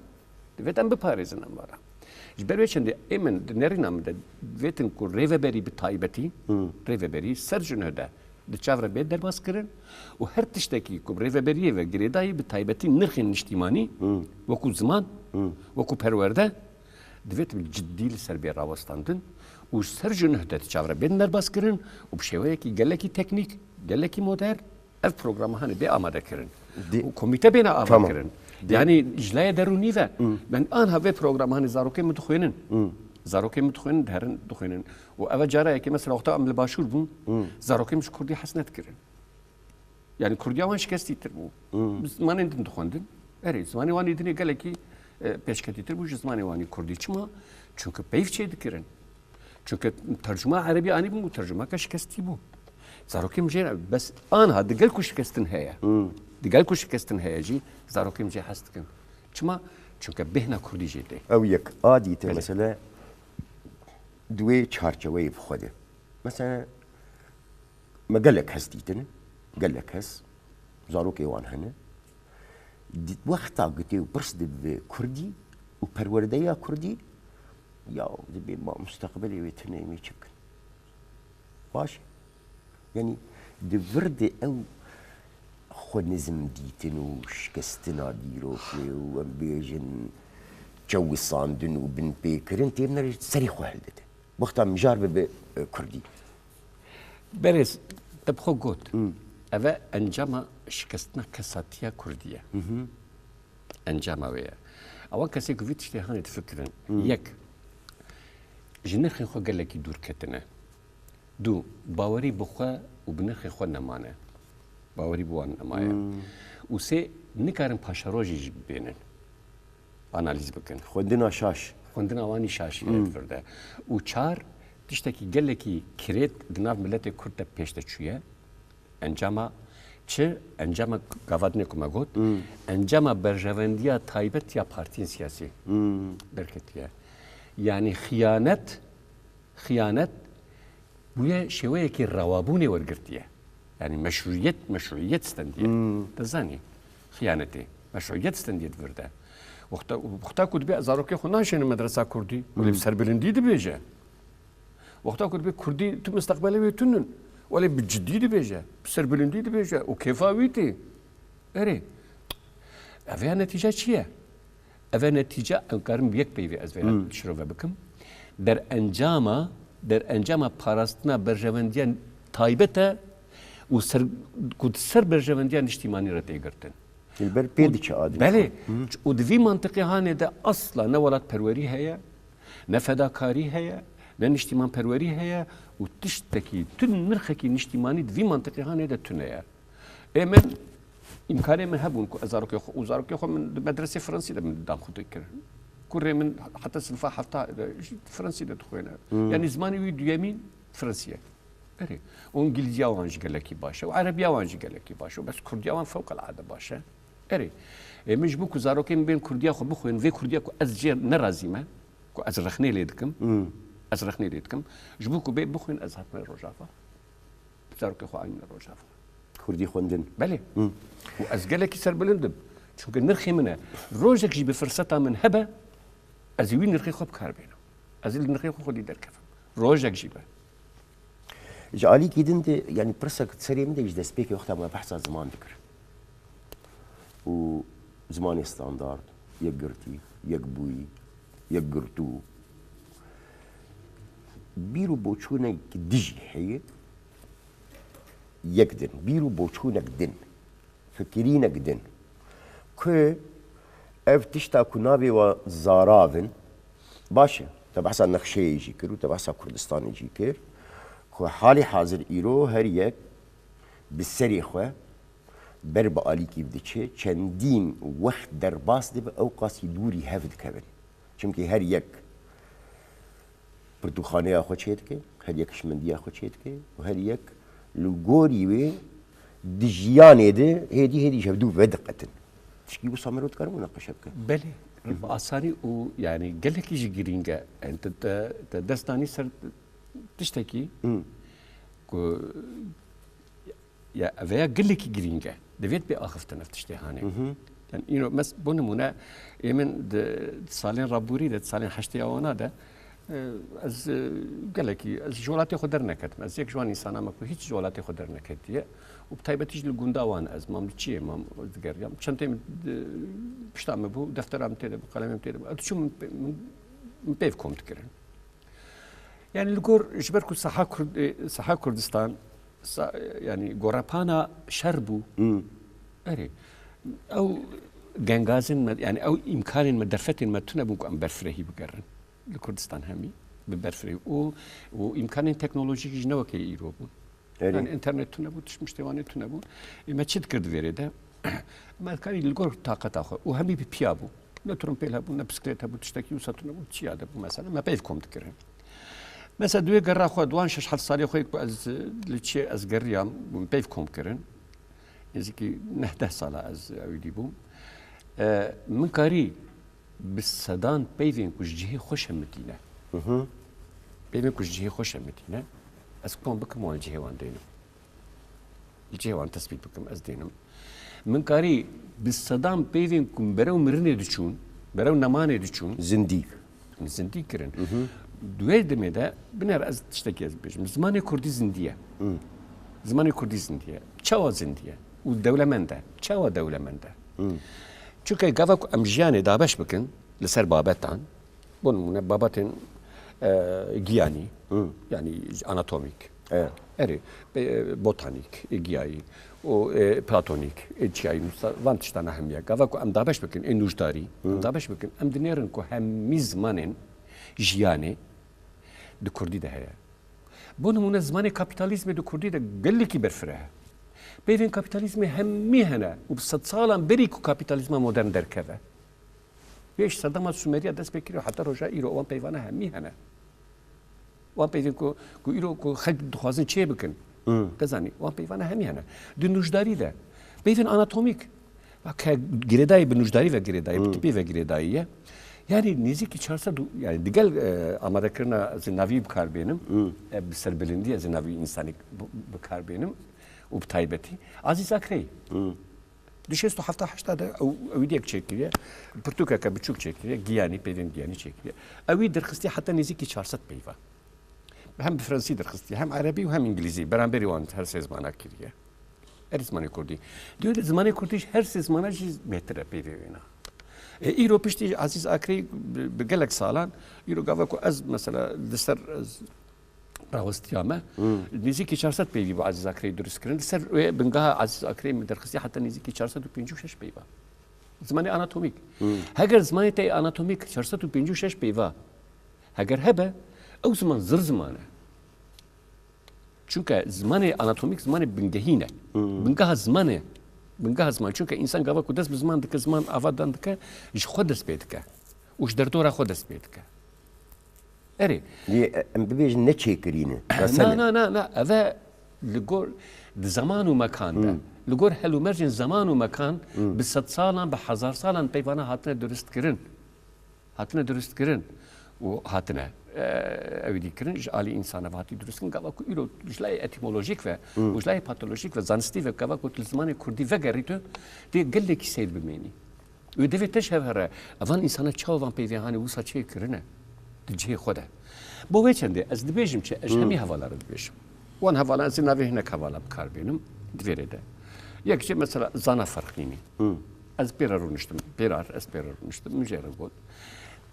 Divêt em biparêzin em vara. Ji ber wê çendê ê min di nerîna min de divêtin ku rêveberî bi taybetî, rêveberî ser ji nuh de di çav re bê derbas kirin û her tiştekî ku bi rêveberiyê ve girêdayî bi taybetî nirxên niştîmanî, wekû ziman, wekû perwerde, divêt bi ciddî li ser bê rawestandin û ji ser ji nuh de di çav re bên derbas kirin û bi şêweyekî gelekî teknîk, gelekî modern ev programa hanê bê amade kirin. Di- û komîte bêne ava Tamam. kirin. Di- Yani ji layê derûnî ve ben anha vê programa hanê zarokên min dixwînin. Zarokên min dixwînin, diherin dixwînin. Û eve cara yekê mesela wexta em li başûr bûn, zarokên min ji kurdî hez nedikirin. Yani kurdiya wan şikestîtir bû. Bi zimanên din dixwendin. Erê, zimanê wan ê dinê gelekî, e, pêşketîtir bû ji zimanê wan ê kurdî. Çima? Çünkü peyv çêdikirin. Çünkü tercuma erebî anîbûn û tercumeke şikestî bû. Zarokê min jê re, bes anha digel ku şikestin heye. Digel ku şikestin heye jî zarokê min jê hez dikin. Çima? Çünkü bêhna kurdî jê tê. Ew yek. A dîte Belê. mesele di wê çarçeweyê bi xwe de. Mesela, me gelek kes dîtin, gelek kes, zarokê wan hene. Di-, wexta gotê û pirs dibe kurdî û perwerdeya kurdî, ya dibê ma mustaqbelê wê tune em ê çi bikin? Baş e. Yanî di vir de ew xwe nizm dîtin û şikestina dîrokê û em bêjin çewisandin û binpêkirin têne serê xwe hildide. Wexta mijar bibe, e, kurdî. Berêz, te bi xwe got. Eve encama şikestina kesatiya kurdî ye. Encama wê ye. Ewa kesê ku vî tiştê hanê difikirin. Yek, ji nirxên xwe gelekî dûr ketine. Du, bawerî bi xwe û bi nirxê xwe nemane. Bawerî bi wan nemaye. Û sê, nikarin paşerojî jî bibênin. Analîz bikin. Xwendina şaş. Xwendina wanî şaş ye Hmm. di vir de. Û çar, tiştekî gelekî kirêt di nav miletê Kurd de pêş de çûye. Encama çi? Encama gava dinê ku me got, Hmm. encama berjevendiya taybet ya partiyên siyasî Hmm. derketiye. Yanî xiyanet, xiyanet bûye şêweyekî rewabûnê wergirtiye. Yanî meşrûyet, meşrûyet stendiye. Hmm. Te zanî, xiyanetê, meşrûyet stendiye di vir de. Wexta, wexta ku dibê zarokê xwe naşêne medresa kurdî, Hmm. wê bi serbilindî dibêje. Wexta ku dibê kurdî tu mustaqbelê wê tune, welê bi cidî dibêje, bi serbilindî dibêje û kêfa wî tê. Erê, ev ya netîce çi ye? Ev e netîce, em karin bi yek peyvê ez vê Hmm. şirove bikim. Derencama, derencama parastina berjevendiya taybet e û ser, ku di ser berjevendiya niştîmanî re tê girtin. Li ber pê Û diçe adil. Belê. Hı. Û di vî mantiqê hanê de asla ne welatperwerî heye, ne fedakarî heye, Ne niştîmanperwerî heye û tiştekî, tu nirxekî niştîmanî di vî mantiqê hanê de tune ye. Ê min, îmkanê min hebûn ku ez zarokê xwe, û zarokê xwe min di medresê Fransî de min dan xwe kir. Kurê min heta sinfa hefta de ji Fransî de dixwêne. Hmm. Yanî zimanê wî duyemîn Fransî ye. Erê. Û îngilîziya wan jî gelekî baş e û erebiya wan jî gelekî baş e û bes kurdiya wan fewqelade baş e. Erê. Ê min ji bo ku zarokên min bên kurdiya xwe bixwînin, vê kurdiya ku ez jê nerazî me, ku ez rexnê lê dikim, Hmm. ez rexnê lê dikim, ji bo ku bê bixwîn ez hatime Rojava. Zarokê xwe anîne Rojava. Kurdî xwendin. Belê. Hı. Û ez gelekî serbilind im. Çunke nirxê min e. Rojek jî bi firseta min hebe, ez ê wî nirxê xwe bi kar bênim. Ez ê li nirxê xwe xwedî derkevim. Rojek jî be. Ji alîkî din de, yanî pirsek serê min de ji destpêkê wexta me behsa ziman dikir. Û zimanê standard, yekgirtî, yekbûyî, yekgirtû. Bîr û boçûnek dijî heye, yek din. Bîr û boçûnek din, fikirînek din. Ku ev tişta ku navê we zarav in, baş e. Te behsa nexşeyê jî kir û te behsa Kurdistanê jî kir. Ku halî hazir îro her yek bi serê xwe ber bi alîkî diçe, çendîn wext derbas dibe, ew qasî dûrî hev dikevin. Çimkî her yek pirtûkxaneya xwe çêdike, her yek hişmendiya xwe çêdike û her yek li gorî wê di jiyanê de hêdî hêdî ji hevdû vediqetin. Tişkî wisa mirov dikare munaqeşe bike. Belê, bi asanî û, yanî, gelekî jî girîng e. Yani, te, te, te dest danî ser tiştekî Hmm. ku Ya, ev ya gelekî girîng e. Divêt bê axiftin ev tiştê hanê. Hı hı. Yani, îno, mes-, bo nimûne, ê min di, di salên rabûrî de, di salên heştê ya wana de, e, ez, e, gelekî, ez ji welatê xwe derneketim. Ez yek ji wan însana me ku hîç ji welatê xwe derneketiye. Û bi taybetî jî li gunda wan ez mam, li çiyê mam, ez digeriyam. Çentê min, e, pişta min bû, deftera min tê de bû, qalemê min tê de bû. Ez diçûm min pê-, min, min pêv kom dikirin. Yani li gor, ji ber ku saha Kurd-, e, saha Kurdistan, sa-, yani gorepana şer bû. Hmm. Erê. Ew gengazên me, yani ew îmkanên me, derfetên me tune bûn ku em berfirehî bigerin. Li Kurdistan hemî bi berfirehî û, û îmkanên teknolojîk jî ne wekê îro bûn. Erê. Yani, înternet tune bû, tişt miştê wan ê tune bû. Ê me çi dikir di vêrê de? Me dikarî li gor taqeta xwe û hemî bi piya bû. Ne trompêl hebû, ne bisiklet hebû, tiştekî wisa tune bû, çiya de bû mesela. Me peyv kom dikirin. Mesela, di wê gerra xwe, di wan şeş heft salê xwe ku ez li çiyê ez geriyam, min peyv kom kirin. Nêzîkî neh deh sala ez ewî dî bûm. E, min karî bi sedan peyvên ku ji cihê xwe şemitîne. Hı hı. Peyvên ku ji cihê xwe şemitîne, ez kom bikim wan li cihê wan dênim. Li cihê wan tespît bikim, ez dênim. Min karî bi sedan peyvên ku berew mirinê diçûn, berew nemanê diçûn. Zindî. Zindî kirin. Hı hı. Di wê demê de, binêre ez tiştekî ez bibêjim. Zimanê kurdî zindî ye. Hı. Zimanê kurdî zindî ye. Çawa zindî ye? Û dewlemend e. Çawa dewlemend e? Hı. Çunke gava ku em jiyanê dabeş bikin li ser babetan, bo nimûne, babetên, e, giyanî, Hı. yanî anatomîk, Evet. erê, e, botanîk, ê giyayî û, e, platonîk, ê çiyayî, nûsa-, van tiştana hemiya. Gava ku em dabeş bikin, ê nûjdarî, Hı. em dabeş bikin, em dinêrin ku hemî zimanên jiyanê di kurdî de heye. Bo nimûne, zimanê kapîtalîzmê di kurdî de gelekî berfireh e. Peyvên kapîtalîzmê hemî hene û bi sedsalan berî ku kapîtalîzma modern derkeve, yê ji sedema Sumeriya dest pê kiriye heta roja îro, wan peyvana hemî hene. Wan peyvên ku, ku îro ku xelk dixwazin çê bikin. Hmm. Te zanî, wan peyvana hemî hene. Di nûjdarî de, peyvên anatomîk, ke girêdayî bi nûjdarî ve girêdayî, bi Hmm. tipî ve girêdayî ye. Yani nêzîkî çar sed û, yani digel, e, amadekirina zindavî bi kar bênim, Hmm. e, bi serbilindî ez zindavî însanî bi, bi kar bênim û bi taybetî Azîz Akreyî. Hmm. Di şêst û hefta heşta de ew, ew diyek çêkiriye, pirtûkeke biçûk çêkiriye, giyanî, peyvên giyanî çêkiriye. Ew wî derxistî heta nêzîkî çar sed peyva. Hem bi fransî derxistî, hem erebî û hem îngilîzî, beramberî wan her sê zimana kiriye. Her zimanê kurdî. Diyo de zimanê kurdî ji her sê zimana jî bêhtir e peyvê wêna. E, îro piştî Azîz Akrey bi, bi gelek salan, îro gava ku ez mesela li ser, ez rawestiya me, Hmm. nêzîkî çar sed peyvî bi Azîz Akrey dirust kirin. Li ser wê bingeha Azîz Akrey min derxistiye heta nêzîkî çar sed û pêncî û şeş peyva. Zimanê anatomîk. Hmm. Heger zimanê te yê anatomîk çar sed û pêncî û şeş peyva heger hebe, Ew ziman zir ziman e. Çunke zimanê anatomîk zimanê bingehîn e. Bingeha zimanê, bingeha ziman. Çunke însan gava ku dest bi ziman dike, ziman avadan dike, ji xwe dest pê dike. Û ji derdora xwe dest pê dike. Erê. Lê, e, em bibêjin ne çêkirî ne. Na, na, na, na. Ev e li gor di zeman û mekan de. Li gor hel û mercên zeman û mekan bi sedsalan, bi hezarsalan peyvana hatine durustkirin. Hatine durustkirin û hatine, e, ew dî kirin, ji alî însana ve hatî durustkirin. Gava ku îro ji layê etîmolojîk ve û ji layê patolojîk ve, zanistî ve, gava ku tu li zimanê kurdî vegerî tu, tê gelekî seyr bimênî. Wê divê te ji hev here, evan însana çawa van peyvê hanê wisa çê kirine di cihê xwe de. Bo wê çendê ez dibêjim çi, ez ji hemî hevala re dibêjim. Wan hevalan ez ê navê hinek hevala bi kar bênim di vê rê de. Yek jî mesela zana ferqînî. Ez pê re rûniştim, pêrar, ez pê re rûniştim, min jê re got.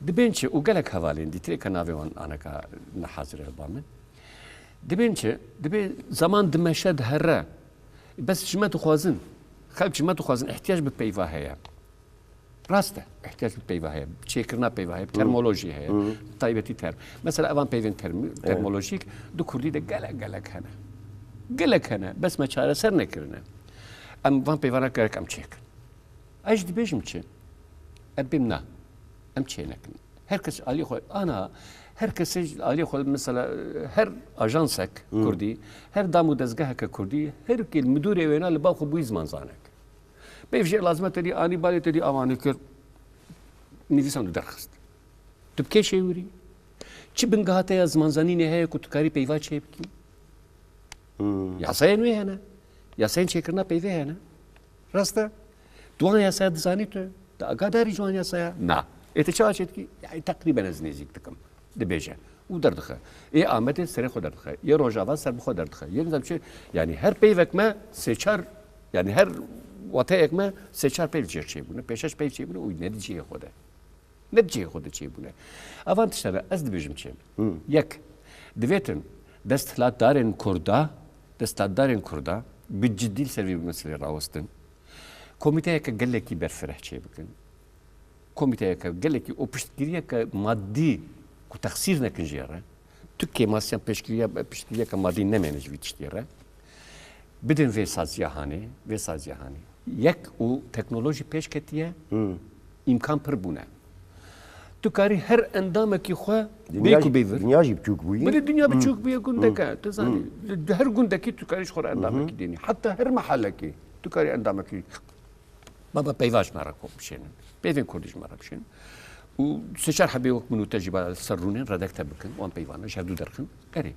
Dibên çi û gelek hevalên dî, tirêka navê wan aneka nehazir e ba min. Dibên çi? Dibê zeman dimeşe, dihere. Bes ji me dixwazin, xelk ji me dixwazin, ihtiyac bi peyva heye. Rast e, ihtiyac bi peyva heye, bi çêkirina peyva heye, bi termolojî heye, bi taybetî term. Mesela evan peyvên term-, termolojîk di kurdî de gelek gelek hene. Gelek hene, bes me çareser nekirine. Em van peyvana gerek em çêkin. Ez dibêjim çi? Em bêm na. Em çê nekin. Her kes alî xwe, ana, her kesê alî xwe, mesela, her ajansek kurdî, her dam û dezgeheke kurdî, her kê li midûrê wêna li ba xwe bûyî ziman zanek. Peyv jê lazim e te dî anî balê te dî avanî kir, nivîsand û derxist. Tu bi kê şêwirî? Çi bingeha te ya zimanzanînê heye ku tu karî peyva çê bikî? Yasayên wê hene. Yasayên çêkirina peyvê hene. Rast e. Tu wan yasaya dizanî tu? Tu agadarî ji wan yasaya? Na. Ê tu çawa çê dikî? Yani teqrîben ez nêzîk dikim. Dibêje. Û derdixe. Ê Amedê serê xwe derdixe. Yê Rojava ser bi xwe derdixe. Yê nizam çi? Yani her peyvek me sê çar, yani her wateyek me sê çar peyv jêr çêbûne. Pêşeş peyv çêbûne û ne di cihê xwe de. Ne di cihê xwe de çêbûne. Evan tiştane ez dibêjim çi? Yek, divêtin desthilatdarên Kurda, desthilatdarên Kurda bi cidî li ser vê meselê rawestin. Komîteyeke gelekî berfireh çêbikin. Komîteyeke gelekî û piştgiriyeke madî ku texsîr nekin jê re. Tu kêmasiyan pêşgiriya, piştgiriyeke madî nemêne ji vî tiştê re. Bidin vê saziya hanê, vê saziya hanê. Yek û teknolojî pêş ketiye, îmkan pir bûne. Tu karî her endamekî xwe bê ku bê vir. Dinya jî biçûk bûye. Belê dinya biçûk bûye, gundeke. Tu zanî, di her gundekî tu karî ji xwe re endamekî dênî. Heta her mehelekî tu karî endamekî Baba peyva ji me re bişênin. Peyvên kurdî ji me re bişênin. Û sê çar hebê wek min û te jî ba li ser rûnên redakte bikin, wan peyvana ji hevdû derxin. Erê,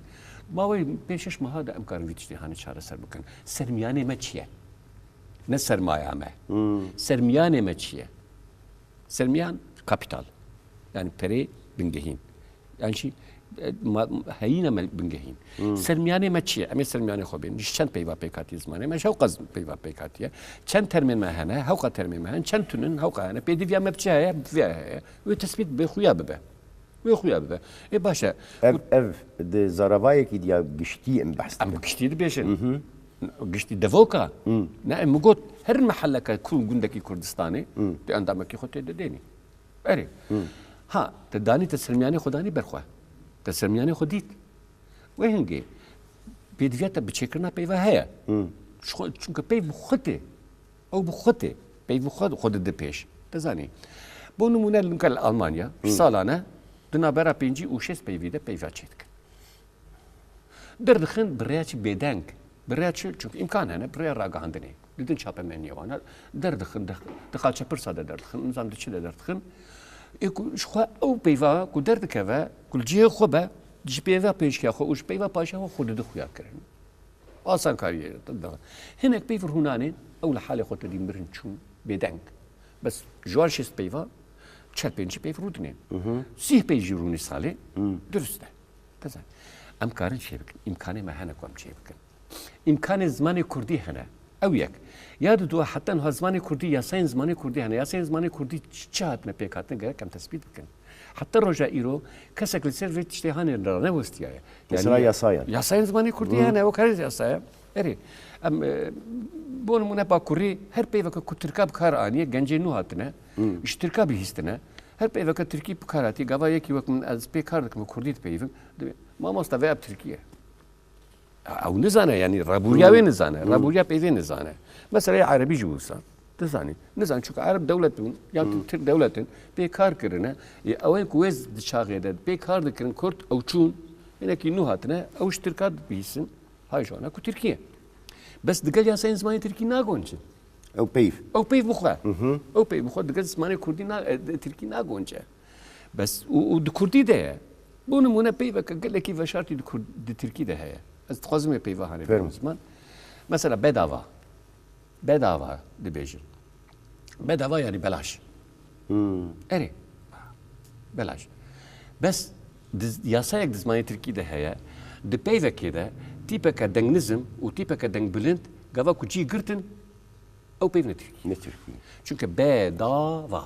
maweyê pênc şeş meha de em karin vî tiştê hanê çareser bikin. Sermiyanê me çi ye? Ne sermaya me. Sermiyanê me çi ye? Sermiyan kapital. Yani perê bingehîn. Yani şey, e, ma-, heyîna me bingehîn. Sermiyanê me çi ye? Em ê sermiyanê xwe bên. Ji çend peyva pêk hatiye zimanê me? Ji hewqa z-, peyva pêk hatiye. Çend termên me hene? Hewqa termên me hene. Çend tunin? Hewqa hene. Pêdiviya me bi çi heye? Bi vê heye. Wê tespît bibe, xuya bibe. Wê xuya bibe. Û Ev, ev di zaravayekî diya giştî em behs em dikin. Giştî dibêjin. Giştî devoka. Ne, em got, her mehelleke ku gundekî Kurdistanê, tu endamekî xwe tê de dênî. Erê. Ha, te danî, te sermiyanê xwe danî ber xwe. Te sermiyanê xwe dît. Wê hingê pêdiviya te bi çêkirina peyva heye. Ji xwe, çunke peyv bi xwe tê. Ew bi xwe tê. Peyv bi xwe, xwe dide pêş. Te zanî. Bo nimûne, li, li Almanya, salane di navbera pêncî û şêst peyvî de peyva çêdikin. Derdixin bi rêya çi bêdeng? Bi rêya çi? Çunku îmkan hene, bi rêya ragihandinê. Didin çapemeniyê wan. Derdixin, di, di xalçepirsa de derdixin, nizam di çi de derdixin. Ê ku ji xwe ew peyva ku derdikeve, ku li cihê xwe be, ji peyva pêşiya xwe û ji peyva paşiya xwe xwe dide xuya kirin. Asankariyê de. Hinek peyv rûnanên, ew li halê xwe te dî mirin çûn bêdeng. Bes ji wan şêst peyva, çel pêncî peyv rûdinên. Sîh peyv jî rûnî salê, dirust e. Te zanî. Em karin çê bikin. Îmkanê me hene ku em çê bikin. Îmkanê zimanê kurdî hene. Ew yek. Ya di dua heta niha zimanê kurdî, yasayên zimanê kurdî hene. Yasayên zimanê kurdî çi, çi hatine pêk hatine gerek em tespît bikin. Heta roja îro kesek li ser vê tiştê hanê ranewestiyaye. Mesela yasayan. Yasayên zimanê kurdî hene, ew karê yasaya. Erê, em, e, bo nimûne Bakurê her peyveke ku tirka bi kar aniye, gencê nû hatine, ji tirka bihîstine. Her peyveke tirkî bi kar hatî, gava yekî wek min ez pê kar dikim, bi kurdî dipeyivim, dibê, mamosta vê ev tirkî ye. Ew nizane, yanî rabûriya wê nizane, rabûriya peyvê nizane. Mesela ya erebî jî wisa. Dizanî. Nizan, çunke ereb dewlet bûn, ya tirk dewlet in, pê kar kirine. Ê, ew ên ku wê di çaxê de pê kar dikirin, kurd ew çûn, hinekî nû hatine, ew ji tirka dibihîsin, hay ji wana ku tirkî ye. Bes digel yasayên zimanê tirkî nagoncin. Ew peyv. Ew peyv bi xwe. Ew peyv bi xwe digel zimanê kurdî na, e, tirkî nagonce. Bes û, û di kurdî de ye. Bo nimûne peyveke gelekî veşartî di kurd, di tirkî de heye. Ez dixwazim wê peyva hanê Fermo. Bidim ziman. Mesela bedava. Bedava dibêjin. Bedava yani belaş. Erê. Belaş. Bes di, yasayek di zimanê tirkî de heye. Di peyvekê de tîpeke deng nizim û tîpeke deng bilind gava ku cî girtin, ew peyv ne tirkî. Ne tirkî. Çunke bedava.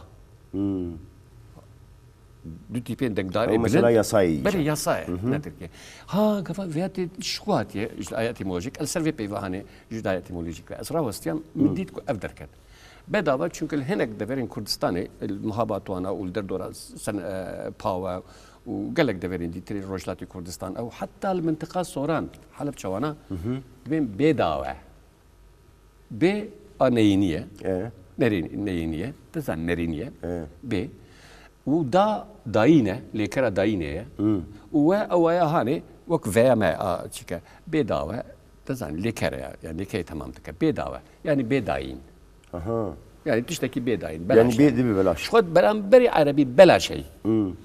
Du tîpên dengdarê Ew mesela bilind. Yasayê yî Belê, yasa ye, ne tirkî. Ha, gava vêya tê ji xwe hatiye, ji laya etîmolojîk, el ser vê peyva hanê, ji laya etîmolojîk ve. Ez rawestiyam, min dît ku ev derket. Bedava, çunke li hinek deverên Kurdistanê, li Muhaba Tuana û li derdora Sen-, e, Pawe û gelek deverên dîtirê Rojhilatê Kurdistan, ew heta li mintiqa Soran, Helebçe wana, dibên bêdawe. Bê a neyînî ye. E. Nerîn-, neyînî ye. Dizan nerînî ye. E. Bê. Û da dayîn e, lêkera dayînê ye. Û we ewaya hanê wek veya me a çike. Bê dawe, dizan lêkere ya. Yani lêkeyê temam dike. Bê dawe. Yani bê dayîn. Aha. Yani tiştekî bê dayîn. Yani belaş bê yani. Dibe belaş. Ji xwe beramberî erebî belaş ey.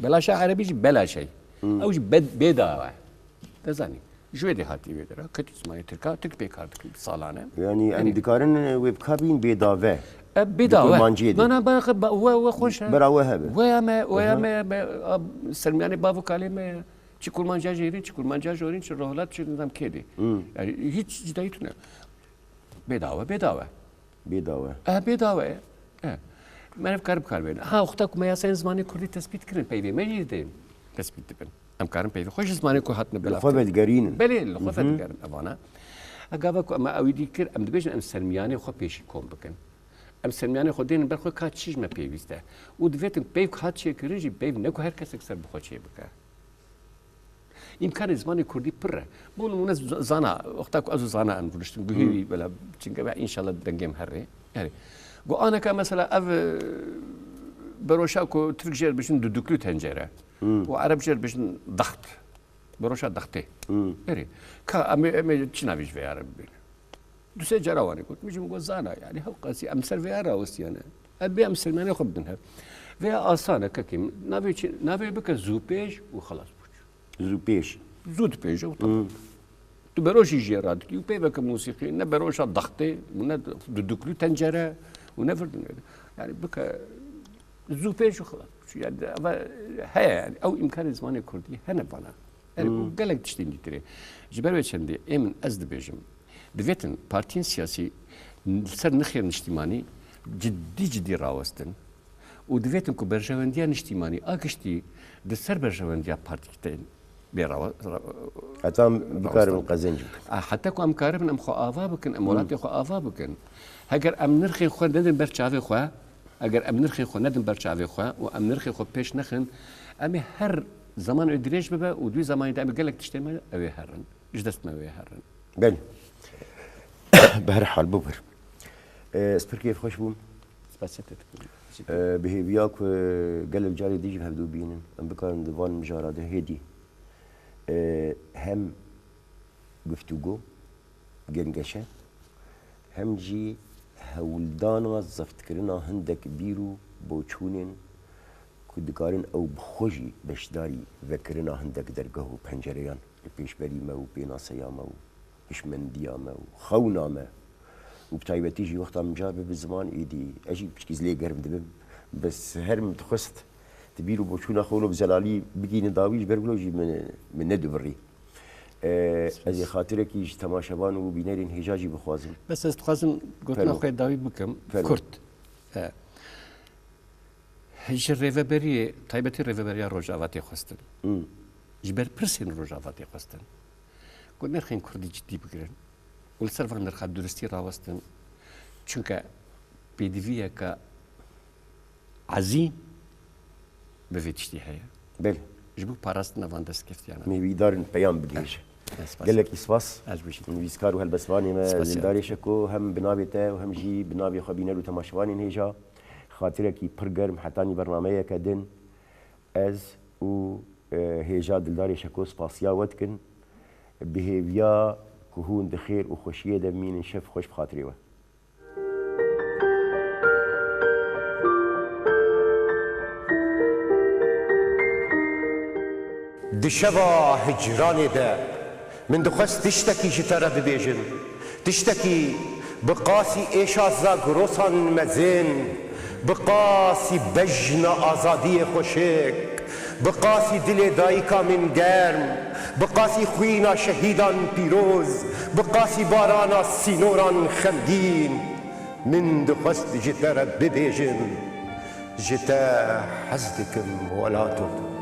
Belaşa erebî jî belaş ey. Ew jî be-, bê dawe. Dizanî. Ji wê dê hatî wê dera. Ketî zimanê tirka, tirk pê kar dikin salan e. Yani em dikarin, e, wê bi kar bîn bêdave. E, bêdave. Di kurmanciyê de. Na, na, bana, ba-, we, we xweş e. Bera we hebe. We ya me, we ya me, me, a, sermiyanê bav û kalê me ye. Çi kurmanciya jêrî, çi kurmanciya jorîn, çi rohilat, çi nizam kê dê. Yani hiç cidayî tune. Bêdawe, bêdawe. Bêdawe. E, bêdawe ye. E. Meriv kar bi kar bêne. Ha, wexta ku me yasayên zimanê kurdî tespît kirin, peyvê me jî dê tespît dibin. Em karin peyvê xwe ji zimanê ku hatine Li xwe belav. Vedigerînin. Belê, li xwe vedigerin evana. E, gava ku em ewî dî kir, em dibêjin em sermiyanê xwe pêşî kom bikin. Em sermiyanê xwe dênin ber xwe ka çi ji me pêwîst e. Û divêtin peyv hat çêkirin jî peyv ne ku her kesek ser bi xwe çê bike. Îmkanê zimanê kurdî pir e. Bo nimûne z-, zana, wexta ku ez û zana em rûniştin, guhê wî bela çinge ve înşallah dengê em herê. Yani, got aneka mesela ev, e, beroşa ku tirk jê re dibêjin duduklu tencere û ereb jê re dibêjin daxt. Beroşa daxtê. Erê. Ka em ê, em ê çi navê ji vê ya re bibêne? Du sê cara wan ê got. Min jî min got zana, yani hewqasî em ser vê ya rawestiyane. Em bê em sermiyanê xwe bidin hev. Vê ya asan e kekê min. Navê çi? Navê bike zûpêj û xelas bû. Zûpêj. Zû dipêje û tamam. Tu beroşî jê radikî û peyveke musîqî, ne beroşa daxtê û ne duduklu tencere û ne virdin. Yani bike zûpêj û xelas. Yani eva heye yani. Ew îmkanê zimanê kurdî hene vana. Yani û gelek tiştên dîtirê. Ji ber wê çendê ê min ez dibêjim. Divêtin partiyên siyasî li ser nirxên niştîmanî cidî cidî rawestin û divêtin ku berjewendiya niştîmanî a giştî di ser berjewendiya partîk tên bê rawe-, ra-, Heta em bikarin rawestin. Qezenc bikin. A, heta ku em karibin em xwe ava bikin, em welatê xwe ava bikin. Heger em nirxên xwe nedin ber çavê xwe, eger em nirxên xwe nedin ber çavê xwe û em nirxên xwe pêş nexin, em ê her zaman wê dirêj bibe û dû zamanî de em ê gelek tiştên me ew ê herin. Ji dest me wê herin. Belê. Bi her hal bibir. Ee, ez pir kêfxweş bûm. Spasiya te dikim. Ee, bi hêviya ku gelek carê dî jî hevdû bînin. Em bikarin di van mijara de hêdî, ee, hem guftûgo, gengeşe, hem jî hewldana zeftkirina hindek bîr û boçûnên ku dikarin ew bi xwe jî beşdarî vekirina hindek dergeh û pencereyan li pêşberî me û pênaseya me û hişmendiya me û xewna me û bi taybetî jî wexta min car bibe ziman êdî ez jî piçkî zilê germ dibim. Bes her min dixwest tu bîr û boçûna xwe wilo bi zelalî bigihîne dawî ji ber wilo jî min, min nedibirî. Ee, ez ê xatirekî ji temaşevan û bînerên hêja jî bixwazim. Bes ez dixwazim gotina Fermo. Xwe dawî bikim. Fermo. Kurt. Ee, Ji rêveberiyê, taybetî rêveberiya Rojava tê xwestin. Hmm. Ji berpirsên Rojava tê xwestin. Ku nirxên kurdî cidî bigirin. Û li ser van nirxa duristî rawestin. Çunke pêdiviyeke ezîm Bi vê tiştî heye. Belê. Ji bo parastina van destkeftiyana. Mêvîdar in peyam bigihîje. Ez spas. Gelekî spas. Ez bijî. Nivîskar û helbestvanê me Spas Dildarê ya. Şeko hem bi navê te û hem jî bi navê xwe bîner û temaşevanên hêja xatirekî pir germ hetanî bernameyeke din ez û, e, hêja Dildarê Şeko spasiya we dikin. Bi hêviya ku hûn di xêr û xweşiyê de bimînin, şev xweş bi xatirê we. Di şeva hicranê de min dixwest tiştekî ji te re bibêjim. Tiştekî bi qasî êşa Zagrosan mezin, bi qasî bejna azadiyê xweşik, bi qasî dilê dayika min germ, bi qasî xwîna şehîdan pîroz, bi qasî barana sînoran xemgîn. Min dixwest ji te re bibêjim, ji te hez dikim welato.